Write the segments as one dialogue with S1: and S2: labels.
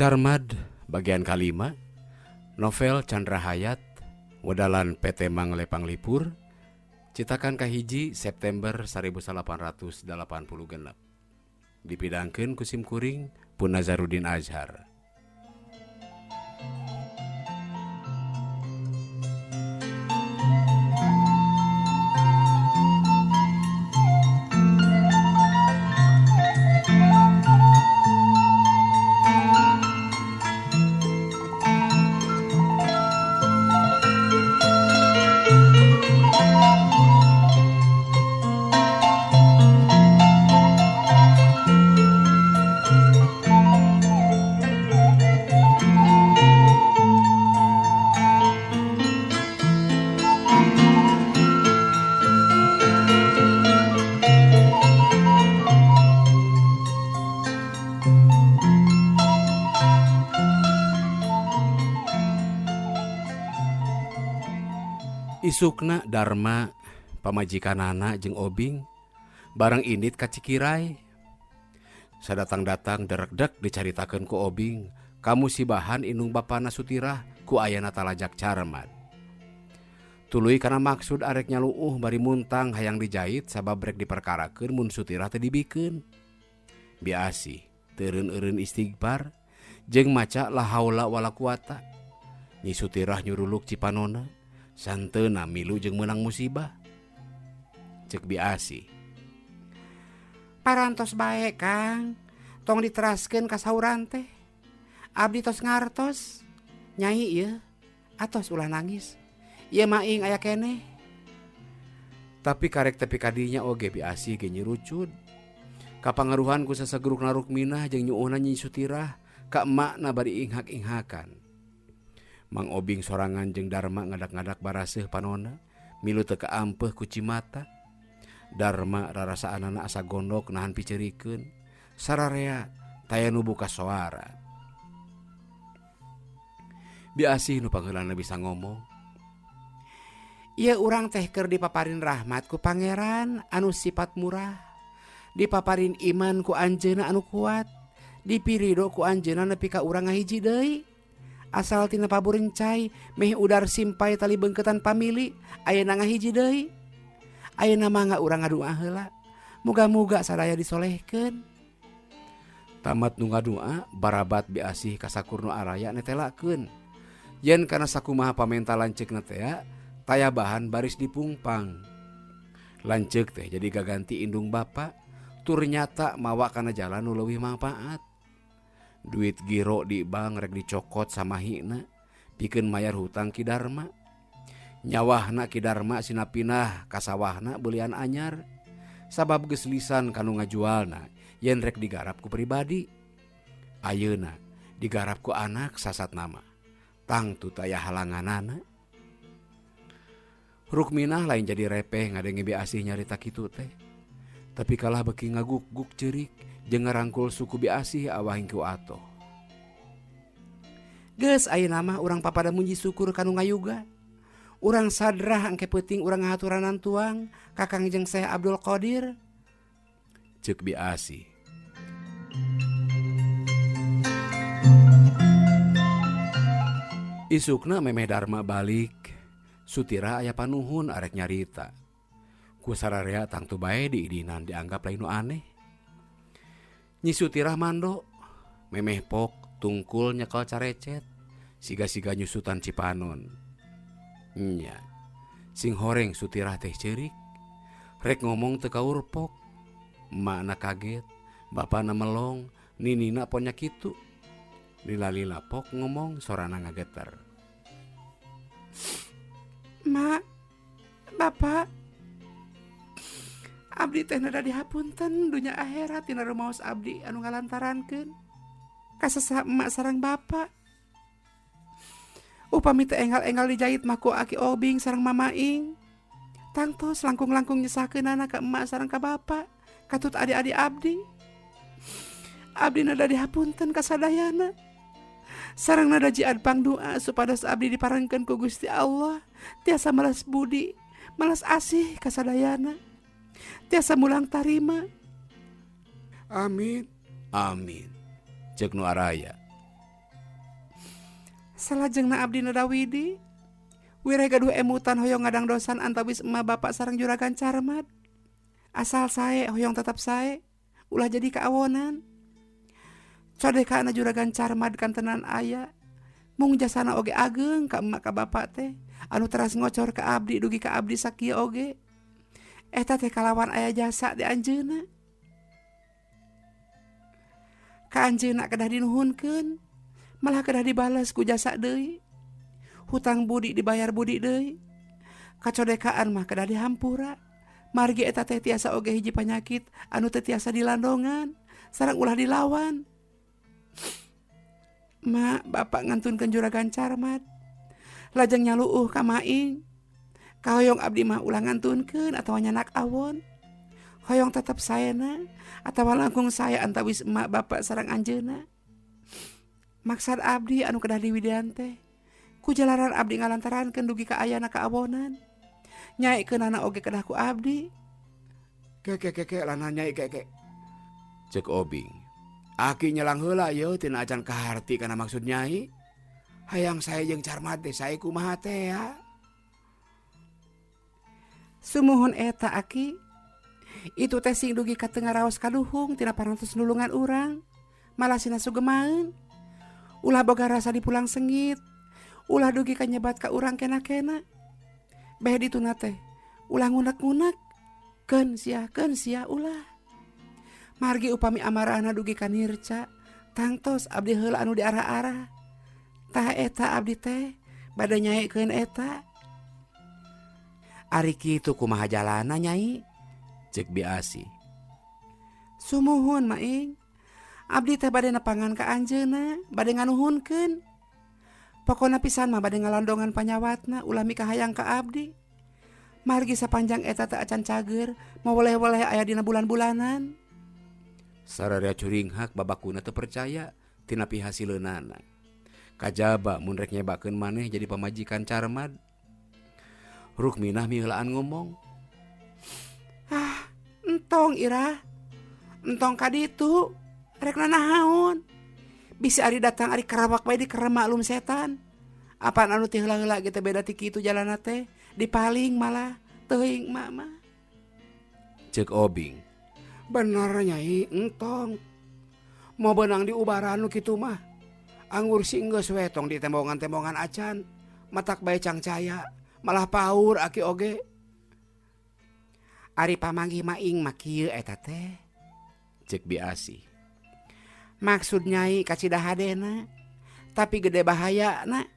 S1: Carmad bagian kalima, novel Chandra Hayat, wedalan PT Mangle Panglipur, citakan kahiji September 1886. Dipidangkeun ku simkuring Pun Nazarudin Azhar. Isukna Dharma pamajikanana jeung Obing bareng indit ka Cikirai. Sadatang-datang derekdek dicaritakeun ku Obing kamusibahan indung bapana Sutirah ku ayana talajak Carmad. Tuluy kana maksud arek nyaluuh bari muntang hayang dijait sabab rek diperkarakeun mun Sutirah teh dibikeun. Biasih teureun-eureun istighfar jeung maca la haula wala quwata. Nyi Sutirah nyuruluk cipanona. Santeuna milu jeung meunang musibah. Ceuk Biasih.
S2: Parantos bae Kang, tong diteraskeun ka sauran teh. Abdi tos ngartos. Nyai ieu, atos ulah nangis. Ieu maing aya keneh.
S1: Tapi karek tepi kadinya oge Biasih ge nyirucud. Kapangaruhan ku sasagerukna Rukminah jeung nyuuhna Nyi Sutirah ka emakna bari inghak-inghakan. Mang Obing sorangan jeung Dharma ngadak-ngadak baraseuh panona, milu teu kaampeuh ku cimata. Dharma rarasaanana asa gondok nahan piceurikeun, sararea taya nu buka soara. Biasih nu pangheulana bisa ngomong.
S2: Ieu urang teh keur dipaparin rahmat ku pangeran anu sifat murah, dipaparin iman ku anjeunna anu kuat, dipirido ku anjeunna nepi ka urang ngahiji deui. Asal tina paburencai meh udar simpai tali beungkeutan pamili ayeuna ngahiji deui. Ayeuna mangga urang ngadua heula. Muga-muga sadaya disolehkeun.
S1: Tamat nu ngadua barabat Biasih ka sakur nu araya netelakeun. Yen kana sakumaha pamenta lanceukna tea taya bahan baris dipungpang. Lanceuk teh jadi gaganti indung bapa tur nyata mawa kana jalan nu leuwih mangpaat. Duit giro di bank rek dicokot samahina pikeun mayar hutang Ki Dharma. Nyawahna Ki Dharma sinapinah ka sawahna beulian anyar sabab geus lisan kanu ngajualna yen rek digarap ku pribadi. Ayeuna digarap ku anak sasat nama. Tangtu taya halanganana. Rukminah lain jadi repeh ngadenge Biasih nyarita kitu teh. Tapi kalah beuki ngaguk-guk ceurik jeung ngarangkul suku Biasih awahing ku atoh.
S2: Geus ayeuna mah urang papada muji syukur kanu ngayuga. Urang sadrah engke peuting urang ngahaturanan tuang ka Kang jeung Syekh Abdul Qadir.
S1: Ceuk Biasih. Isukna memeh Dharma balik, Sutirah aya panuhun arek nyarita. Ku sararea tangtu bae diidinan dianggap lain nu aneh. Nyi Sutirah mando, memeh pok tungkul nyekel carecet, siga-siga nyusutan cipanon. Nya, sing horeng Sutirah teh ceurik, rek ngomong teu kaur pok. Emakna kaget, bapana melong, ninina ponya kitu. Lila-lila pok ngomong sorana ngageter.
S2: Mak, bapak, abdi teh nada dihapunten dunya akhirat tina rumaos abdi anu ngalantarankeun kasesa emak sareng bapak. Upami teh enggal-enggal dijait mah ku aki Obing sareng mamaing. Tangtos langkung-langkung nyesakeunana ka emak sareng ka bapak, katut adi-adi abdi. Abdi nada dihapunten ka sadayana. Sareng nada jiad pangdoa supados abdi diparengkeun ku Gusti Allah, tiasa malas budi, malas asih ka sadayana. Tiasa mulang tarima.
S1: Amin. Amin. Ceuk nu araya.
S2: Salajengna abdi neda widi. Wireh gaduh emutan hoyong ngadangdosan antawis emak bapak sareng juragan Carmad. Asal sae hoyong tetap sae, ulah jadi kaawonan. Codekana juragan Carmad kantenan aya. Mung jasana oge ageng ka emak ka bapak teh anu teras ngocor ka abdi dugi ka abdi sakieu oge. Eta teh kalawan aya jasa di anjeunna. Ka anjeunna kedah dinuhunkeun, malah kedah dibales ku jasa deui. Hutang budi dibayar budi deui. Kacodekaan mah kedah dihampura. Margi eta teh tiasa oge hiji panyakit anu teu tiasa dilandongan, sareng ulah dilawan. Mak, bapak ngantunkeun juragan Carmad. Lajeng nyaluuh ka maing. Kahoyong abdi mah ulah ngantunkeun atawa nyanak awon. Hoyong tetep saena atawa langkung sae antawis emak bapak sareng anjeunna. Maksad abdi anu kedah diwidian teh ku jalaran abdi ngalantarankeun dugi ka ayana kaawonan. Nyaekeunana oge kedah ku abdi.
S1: Keke keke lana nyai keke. Cek Obing. Aki nyelang heula yeuh tina acan kaharti kana maksud nyai. Hayang sae jeung Carmad teh sae kumaha teh ya.
S2: Sumuhun eta aki. Itu teh sing dugi ka teu ngaraos kaduhung tina parantos nulungan urang. Malah sina sugemaeun. Ulah boga rasa dipulang sengit. Ulah dugi ka nyebat ka urang kena-kena. Beh dituna teh ulah ngunek-ngunek. Keun sia ulah. Margi upami amarahna dugi ka nirca, tangtos abdi heula anu diarah-arah. Tah eta abdi teh bade nyaekeun eta.
S1: Ari kitu kumaha jalana nyai? Cek Biasi.
S2: Sumuhun maing. Abdi teh bade nepangan ka anjeunna, bade nganuhunkeun. Pokona pisan mah bade ngalandongan panyawatna ulah mikahayang ka abdi. Margi sapanjang eta teh acan cager, maweleh-weleh aya dina bulan-bulanan.
S1: Sararea curinghak babakuna teu percaya tina pihasileunana. Kajaba mun rek nyebakeun maneh jadi pamajikan Carmad. Rukminah miheulaan ngomong.
S2: Ah, entong Irah. Entong ka ditu. Rek nanahaon. Bisi ari datang ari kerawak bae dikerem maklum setan. Apaan anu ti heula-heula ge teh beda ti kitu jalanna teh, dipaling malah teuing emak mah.
S1: Cek Obing. Bener nyai entong. Mau benang diubaran nu kitu mah. Anggur sing geus we tong ditembongan-tembongan acan. Matak bae cangcaya, malah paur aki oge.
S2: Ari pamanggih maing mah kieu eta teh.
S1: Cek Biasi.
S2: Maksud nyai kacida hadena, tapi gede bahayana.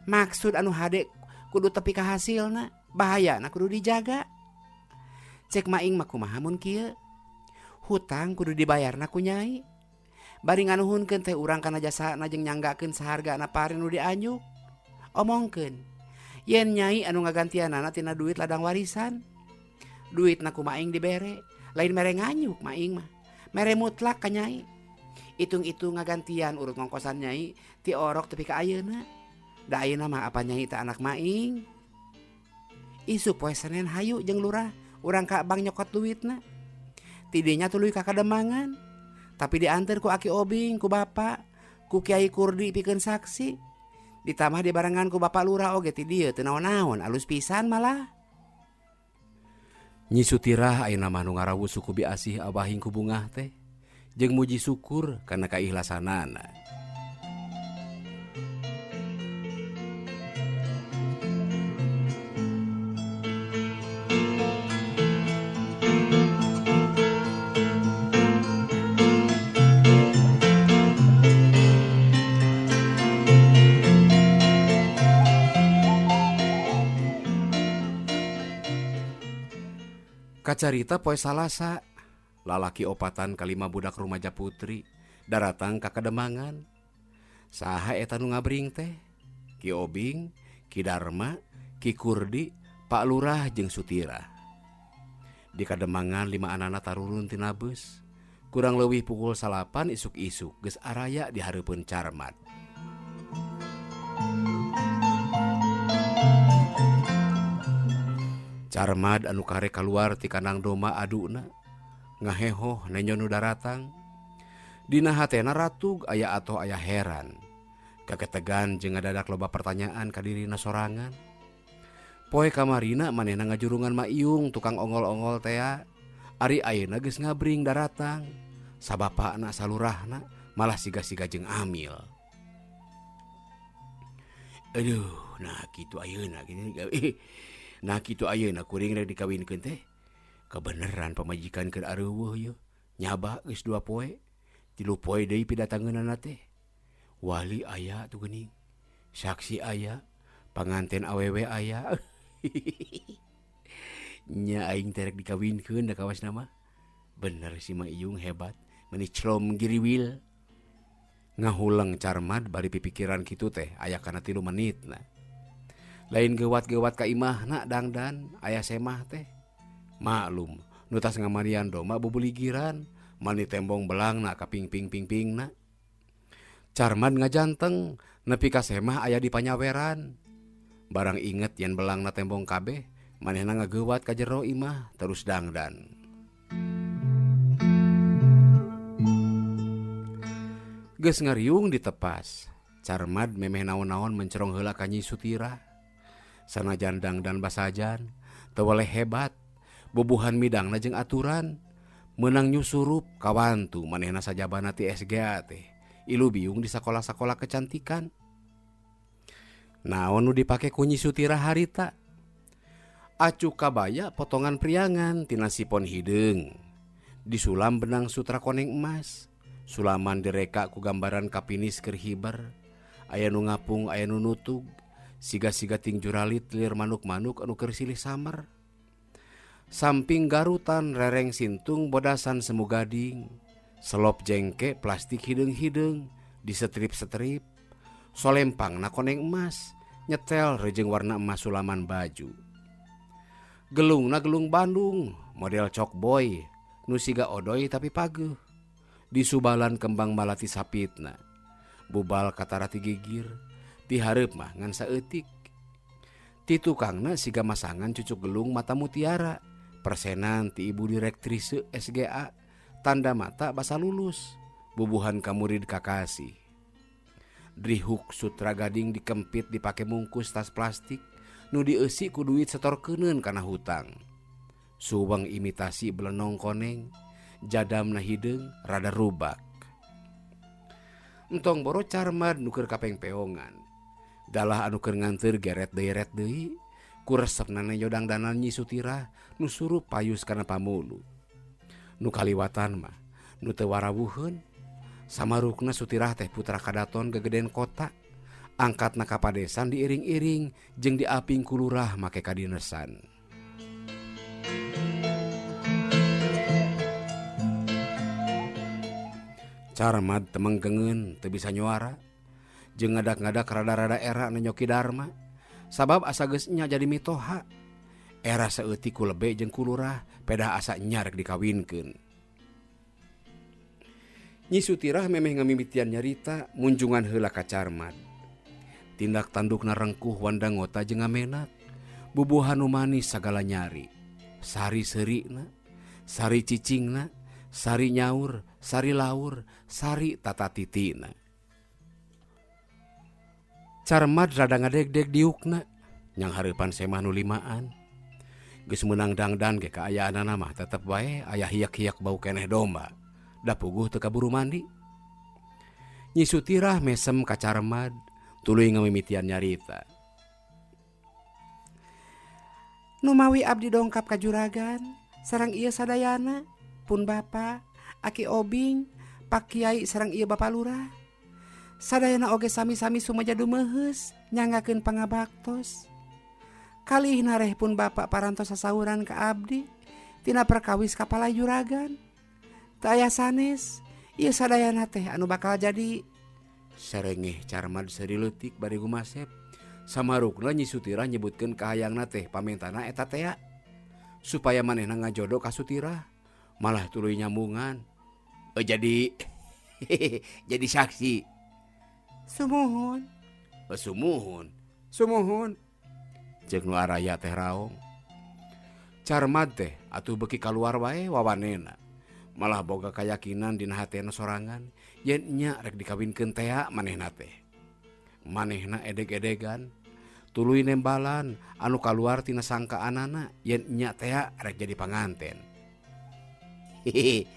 S2: Maksud anu hade kudu tepi ka hasilna, bahayana kudu dijaga. Cek maing mah kumaha mun kieu? Hutang kudu dibayarna ku nyai. Bari nganuhunkeun teh urang kana jasana jeung nyanggakeun sahargana pare nu dianjuk. Omongkeun yen nyai anu ngagantianana tina duit ladang warisan. Duitna ku maing dibere, lain mere nganyuk maing mah. Mere mutlak ka nyai. Itung-itung ngagantian urut ngongkosan nyai ti orok tepi ka ayeuna. Da ayeuna mah apa nyai teh anak maing. Isuk poe Senen hayu jeung lurah urang ka bank nyokot duitna. Tidinya tuluy ka kademangan. Tapi diantar ku Aki Obing, ku bapak, ku Kiai Kurdi pikeun saksi. Ditambah dibarengan ku bapak lurah oge ti dieu teu naon-naon, alus pisan malah.
S1: Nyi Sutirah ayeuna mah nu ngarawu suku Biasih abahing ku bungah teh. Jeung muji syukur kana kaikhlasanana. Kacarita poe Salasa, lalaki opatan kalima budak rumaja putri daratang ka kademangan. Saha eta nu ngabring teh? Ki Obing, Ki Darma, Ki Kurdi, Pak Lurah jeung Sutirah. Di kademangan lima anana tarurun tina beus. Kurang leuwih pukul 9 isuk-isuk geus araya di hareupeun Carmad. Carmad anu karek kaluar ti kandang domba aduna ngahehoh nenjo nu daratang. Dina hatena ratug aya atoh aya heran. Kaketegan jeung ngadadak loba pertanyaan ka dirina sorangan. Poe kamarina manehna ngajurungan Ma Iung tukang ongol-ongol tea. Ari ayeuna geus ngabring daratang. Sabapakna salurahna malah siga-siga jeung amil. Aduh, nah kitu ayeuna gini. Nah kitu ayeuna kuring rek dikawinkeun teh. Kebeneran pamajikan keur areuweuh yeuh. Nyaba geus 2 poe. 3 poe deui pidatangeunana teh. Wali aya tuh geuning. Saksi aya, panganten awewe aya. Nya aing teh rek dikawinkeun da kawasna mah. Bener si Ma Iyung hebat, meuni celom giriwil. Ngahuleng Carmad bari pipikiran kitu teh aya kana 3 menitna. Lain gewat-gewat ka imahna dangdan aya semah teh. Maklum, nu tas ngamarian domba bubuligiran, mani tembong belangna ka ping-ping-ping-pingna. Carmad ngajanteng nepi ka semah aya di panyaweran. Barang inget yen belangna tembong kabeh, manehna ngageuwat ka jero imah terus dangdan. Geus ngariung ditepas. Carmad memeh naon-naon mencerong heula ka Nyi Sutira. Sanajan dangdan basajan, teu weleh hebat. Bubuhan midangna jeung aturan. Meunang nyusurup kawantu manehna sajabana ti SGA teh. Ilu biung di sakola-sakola kecantikan. Naon nu dipake ku Nyi Sutira harita? Acuk kabaya potongan priangan tina sipon hideung. Disulam benang sutra koneng emas. Sulaman direka ku gambaran kapinis keur hiber. Aya nu ngapung, aya nu nutug. Siga-siga ting juralit lir manuk-manuk anu keur silih samer. Samping garutan rereng sintung bodasan semu gading. Selop jengke plastik hideung-hideung disetrip-setrip. Solempang na koneng emas, nyetel rejeng warna emas sulaman baju. Gelungna gelung Bandung, model cokboy, nu siga odoy tapi pageuh. Disubalan kembang malati sapitna. Bubal katarati gigir, dihareup mah ngan saeutik. Ti tukangna siga masangan cucuk gelung mata mutiara, persenan ti ibu direktrise SGA, tanda mata basa lulus, bubuhan ka murid kakasih. Drihuk sutra gading dikempit dipake mungkus tas plastik, nu dieusi ku duit setor keuneun kana hutang. Suweng imitasi belenong koneng, jadamna hideung rada rubak. Entong boro Carmad nu keur kapengpeongan. Dalah anu keur nganteur geret deui-ret deui, ku resepna nyodangdanan Nyi Sutira nu surup payus kana pamulu. Nu kaliwatan mah nu teu warawuheun. Samarukna Sutirah teh putra kadaton gegeden kota. Angkatna ka padesan diiring-iring jeung diaping ku lurah make kadinesan. Carmad temenggengeun teu bisa nyuara jeung ngadak-ngadak rada-rada era nenyoki Darma sabab asa geus nya jadi mitoha. Era saeutik ku lebe jeung ku lurah pedah asa nya rek dikawinkeun. Nyi Sutirah memeh ngamimitian nyarita munjungan heula ka Carmad. Tindak tandukna rengkuh wandangota jeung ngamenak. Bubuhan nu manis sagala nyari. Sari seurina, sari cicingna, sari nyaur, sari laur, sari tata titina. Carmad rada ngadegdeg diukna, nyang hareupan semah nu limaan. Geus meunang dangdan ge kaayaanana mah tetep wae aya hiyak-hiyak bau keneh domba. Da puguh teu kaburu mandi. Nyi Sutirah mesem ka Carmad, tuluy ngamimitian nyarita.
S2: Numawi abdi dongkap ka juragan, sareng ieu sadayana, pun bapa, aki obing, pak kiai sareng ieu bapa lurah. Sadayana oge sami-sami sumaja dumeuheus nyanggakeun pangabaktos. Kalih nareh pun bapa parantos sasauran ka abdi tina perkawis kapala juragan. Teu aya sanes, ieu sadayana teh anu bakal jadi.
S1: Serengeh Carmad seuri leutik bari gumasep. Samarukna Nyi Sutirah nyebutkeun kahayangna teh pamentana eta tea supaya manehna ngajodo ka Sutirah malah tuluy nyambungan. Jadi jadi saksi.
S2: Sumuhun.
S1: Sumuhun.
S2: Sumuhun.
S1: Ceuk nu araya teh raong. Carmad teh atuh beuki kaluar wae wawanena. Malah boga kayakinan dina hatena sorangan yen nya rek dikawinkeun tea manehna teh. Manehna edeg-edegan tuluy nembalan anu kaluar tina sangkaanana yen nya tea rek jadi panganten.
S2: Hehehe.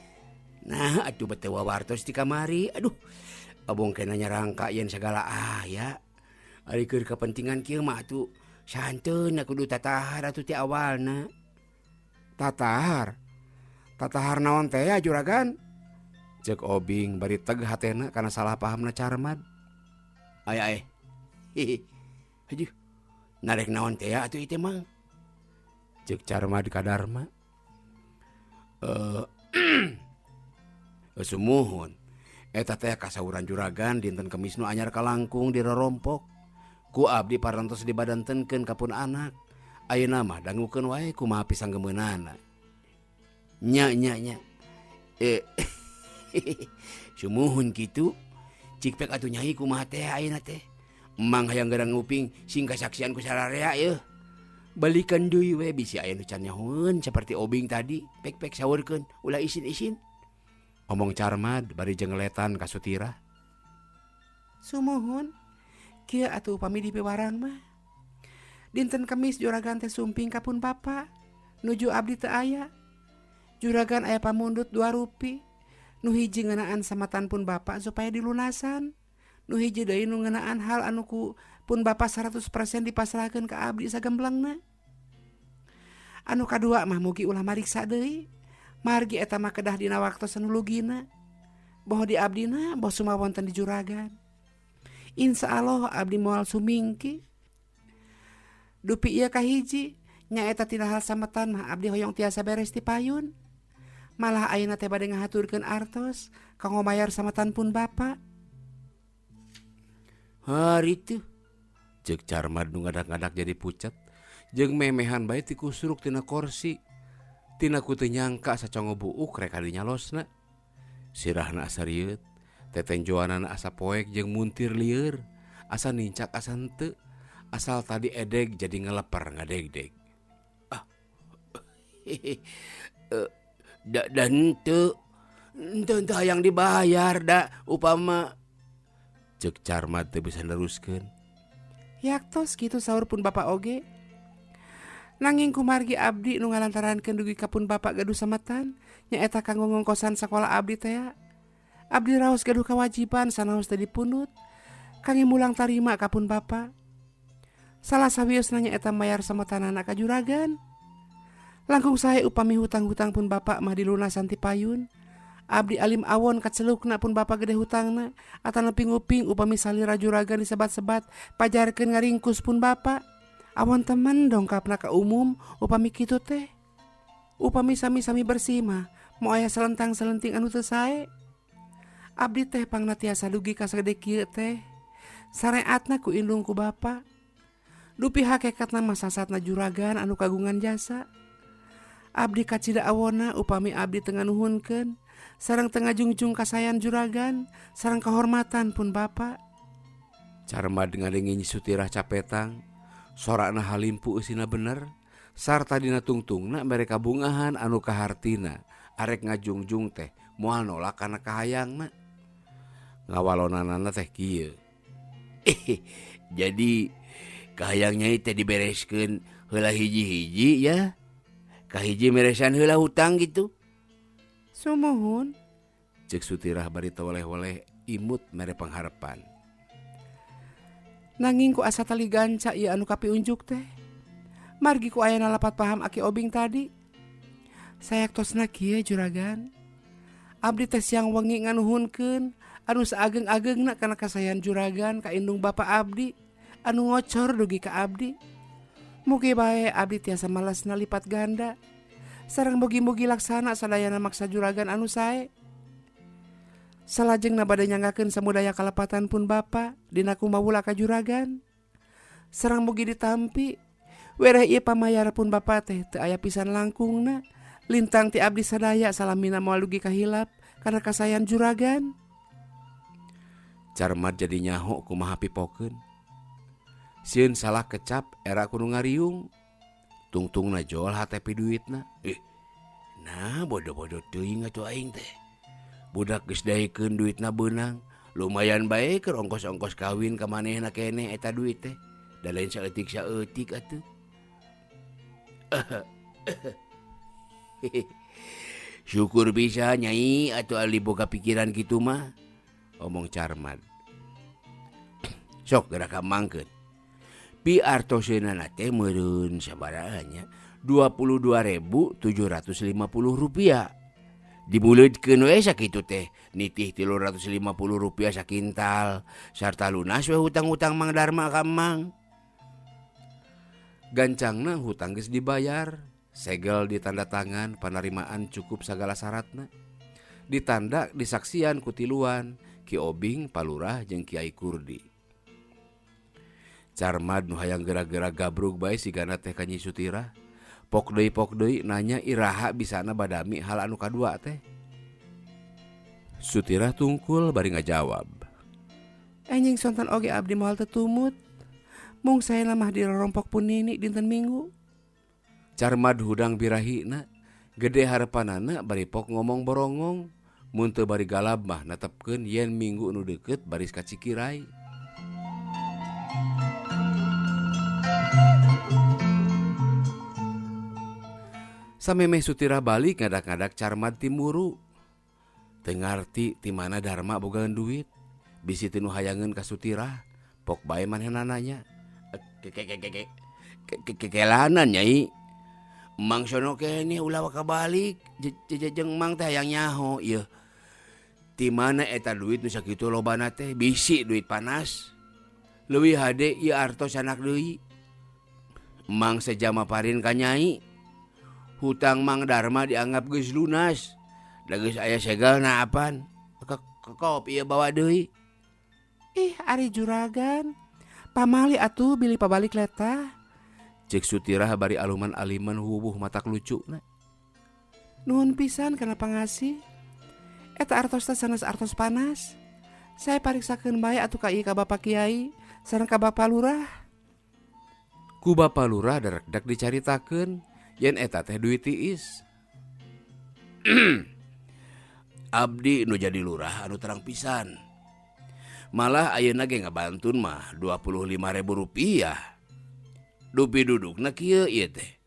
S2: Nah atuh bete wawartos di kamari. Aduh, abong kena nyarangka yen segala aya. Ari keur kepentingan kieu mah atuh santeun kudu tatahar atuh ti awalna.
S1: Tatahar. Tatahar naon teh ya juragan? Cek Obing bari teg hatena kana salah pahamna Carmad.
S2: Ay ay. Hihi. Aduh. Narek naon teh atuh ieu teh mang?
S1: Cek Carmad ka Darma. Sumuhun. Eta teh kasauran juragan dinten Kemis nu anyar kalangkung dirorompok. Ku abdi parantos dibadantenkeun ka pun anak. Ayeuna mah dangukeun wae kumaha pisanggemeunana.
S2: Nya nya nya. Sumuhun kitu. Cik pek atuh nyai kumaha teh ayeuna teh. Emang hayang gerang nguping sing kasaksian ku sararea yeuh. Balikan deui we bisi aya nu can nyahoeun saperti Obing tadi. Pek-pek saurkeun ulah isin-isin.
S1: Omong Carmad bari jengletan ka Sutirah.
S2: Sumuhun kieu atuh upami dipiwarang mah. Dinten Kemis juragan teh sumping ka pun bapa nuju abdi teu aya. Juragan aya pamundut 2 rupi. Nu hiji ngeunaan samatan pun bapa supaya dilunasan. Nu hiji deui nu ngeunaan hal anu ku pun bapa 100% dipasrahkeun ka abdi sagemblengna. Anu kadua mah mugi ulah mariksa deui. Margi eta mah kedah dina waktos anu lugina. Boh di abdina, boh sumawonten di juragan. Insya Allah abdi moal sumingki. Dupi ieu kahiji, nyaeta tina hal sametan mah abdi hoyong tiasa beres ti payun. Malah ayeuna teh bade ngahaturkeun artos kanggo mayar sametan pun bapa.
S1: Hari tuh cek Carmad nu ngadak-ngadak jadi pucet jeung memehan bae ti kusuruk tina korsi. Tina ku teu nyangka sacongo buuk rek kadinya losna. Sirahna asa rieut, tetenjoanana asa poek jeung muntir lieur, asa nincak asa henteu, asal tadi edeg jadi ngeleper ngadegdeg.
S2: Ah. Da henteu. Henteu hayang dibayar da upama
S1: cek Carmad teu bisa neruskeun.
S2: Yaktos kitu saur pun bapa oge. Nanging kumargi abdi nu ngalantarankeun dugi ka pun bapa gaduh sametan nyaeta kanggo ngongkosan sakola abdi teh. Abdi raos gaduh kawajiban sanaos teh dipundut kangge mulang tarima ka pun bapa. Salah sawiosna nyaeta mayar sametanana ka juragan. Langkung sae upami hutang-hutang pun bapa mah dilunasan ti payun. Abdi alim awon kacelukna pun bapa gede hutangna atanapi nguping upami salira juragan disebat-sebat pajarkeun ngaringkus pun bapa. Awon temen dongkapna ka umum upami kitu teh. Upami sami-sami bersih mah moal aya selentang-selenting anu teu sae. Abdi teh pangna tiasa dugi ka sagede kieu teh. Sareatna ku indung ku bapa. Dupi hakikatna mah sasatna juragan anu kagungan jasa. Abdi kacida awona upami abdi teu nganuhunkeun sareng teu ngajungjung kasayan juragan sareng kahormatan pun bapa.
S1: Carmad ngadenge Nyi Sutirah capetang, sorakna halimpu eusina bener, sarta dina tungtungna mere kabungahan anu kahartina arek ngajungjung teh moal nolak kana kahayangna. Ngawalonanana teh kieu.
S2: Jadi kahayang nyai teh dibereskeun heula hiji-hiji ya. Kahiji meresan heula hutang gitu.
S1: Sumuhun cek Sutirah bari teweleh-weleh imut mere pangharepan.
S2: Nanging ku asa tali ganca ieu anu kapiunjuk teh. Margi ku ayana lapat paham aki Obing tadi. Sayaktosna kieu juragan. Abdi teh siang wengi nganuhunkeun anu saageng-agengna kana kasayan juragan ka indung bapa abdi anu ngocor dugi ka abdi. Mugi bae abdi tiasa malasna lipat ganda. Sareng mugi-mugi laksana sadayana maksa juragan anu sae. Salajengna bade nyanggakeun samudaya kalepatan pun bapa dina kumawula ka juragan. Sareng mugi ditampi wereh ieu pamayar pun bapa teh teu aya pisan langkungna. Lintang ti abdi sadaya salamina moal dugi kahilap kana kasayan juragan.
S1: Carmad jadi nyaho kumaha pipokeun. Sieun salah kecap era kudu ngariung. Tungtungna jol hate piduitna.
S2: Nah bodoh-bodoh teuing atuh aing teh. Budak geus daekeun duitna beunang, Lumayan bae keur ongkos-ongkos kawin ka manehna keneh eta duit teh. Da lain saeutik-saeutik atuh. Syukur bisa Nyai atuh ali boga pikiran kitu mah, omong Carmad. Sok geura ka mangkeun. Pi artoseunana teh meureun sabaraha nya? 22.750 rupiah. Dibuleutkeun we sakitu teh, nitih 350 rupiah sakintal, sarta lunas we hutang-hutang Mang Darma ka Mang.
S1: Gancangna hutang geus dibayar, segel ditanda tangan, panarimaan cukup sagala syaratna. Ditanda disaksian ku tiluan, Ki Obing, Palurah jeung Kiai Kurdi. Carmad nu hayang geura-geura gabrug bae sigana teh ka Nyi Sutirah. Pok deui nanya iraha bisana badami hal anu kadua teh. Sutirah tungkul bari ngajawab.
S2: Anjing sonten oge abdi moal teu tumut. Mung saena mah dirorompok pun nini dinten Minggu.
S1: Carmad hudang birahina, gede harepanana bari pok ngomong borongong. Mun teu bari galab mah netepkeun yen Minggu nu deukeut baris ka Cikirai. Samemeh Sutirah balik ngadak-ngadak Carmad timuru. Teu ngarti ti mana Darma bogaan duit. Bisi teu nu hayangeun ka Sutirah, pok bae manehna nanya.
S2: Kekelanan Nyai. Mang sono keneh ulah waka balik. Jeung Mang teh hayang nyaho ieu. Ti mana eta duit nu sakitu lobana teh? Bisi duit panas. Leuwih hade ieu artos sanak deui. Mang sejama parin ka Nyai. Hutang Mang Darma dianggap geus lunas. Da geus aya segelna apan. Kekop ieu bawa deui. Ih, ari juragan. Pamali atuh bilih pabalik letah.
S1: Cek Sutirah bari aluman-aliman hubuh matak lucuna.
S2: Nuhun pisan kana pangasih. Eta artos teh sanes artos panas. Saya pariksakeun bae atuh ka ieu ka Bapak Kiai sareng ka Bapak Lurah.
S1: Ku Bapak Lurah darekdek dicaritakeun yen eta teh duit tiis.
S2: Abdi nu jadi lurah anu terang pisan. Malah ayeuna ge ngabantun mah 25.000 rupiah. Dupi dudukna kieu ieu teh.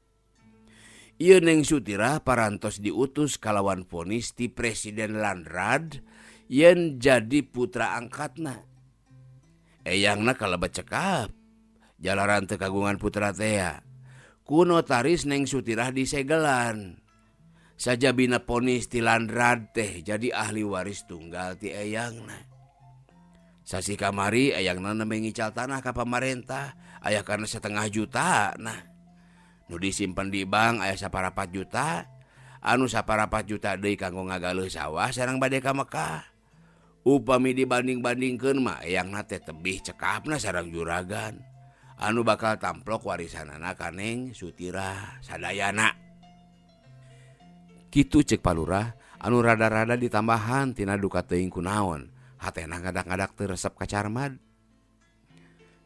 S2: Ieu Neng Sutirah parantos diutus kalawan vonis ti Presiden Landrad yen jadi putra angkatna. Eyangna kalebet cekap. Jalaran teu kagungan putra tea. Ku notaris Neng Sutirah disegelan. Sajabina vonis ti Landrad teh jadi ahli waris tunggal ti eyangna. Sasi kamari eyangna nembe ngical tanah ka pamarentah aya kana 500,000 nah. Nu disimpen di bank aya 1.4 juta, anu 1.4 juta deui kanggo ngagaleuh sawah sareng bade ka Mekah. Upami dibanding-bandingkeun mah eyangna teh tebih cekapna sareng juragan. Anu bakal tamplok warisanana ka Neng Sutirah sadayana.
S1: Kitu cek Palurah anu rada-rada ditambahan tina duka teuing kunaon. Hatena ngadak-ngadak teu resep ka Carmad.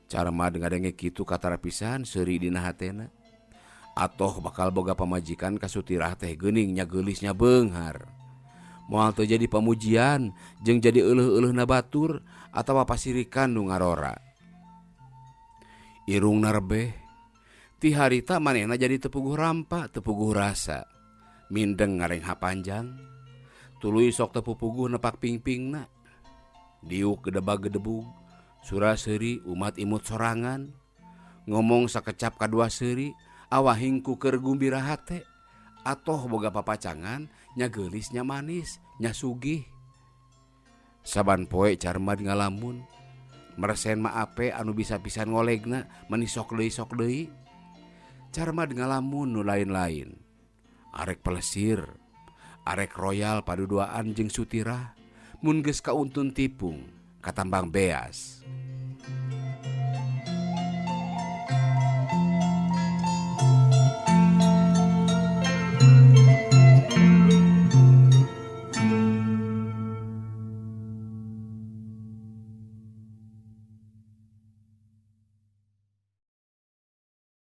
S1: Carmad ngadenge kitu katara pisan seuri dina hatena. Atoh bakal boga pamajikan ka Sutirah teh geuning nya geulisnya beunghar. Moal teu jadi pamujian jeung jadi euleuh-euleuhna batur atawa pasirikan nu ngarora. Irungna rebeh. Ti harita manehna jadi teu puguh rampa, teu puguh rasa. Mindeng ngarengha panjang. Tuluy sok teu pupuguh nepak pingpingna. Diuk gedebag-gedebug, sura seuri umat imut sorangan. Ngomong sakecap kadua seuri, awahing ku keur gumbira hate. Atoh boga papacangan, nya geulis nya manis, nya sugih. Saban poe Carmad ngalamun. Meresen ma ape anu bisa pisan ngolegna, meni sok deui sok deui. Carmad ngalamun nu lain-lain. Arek pelesir, arek royal paduduaan jeung Sutirah. Mun geus kauntun tipung, katambang beas.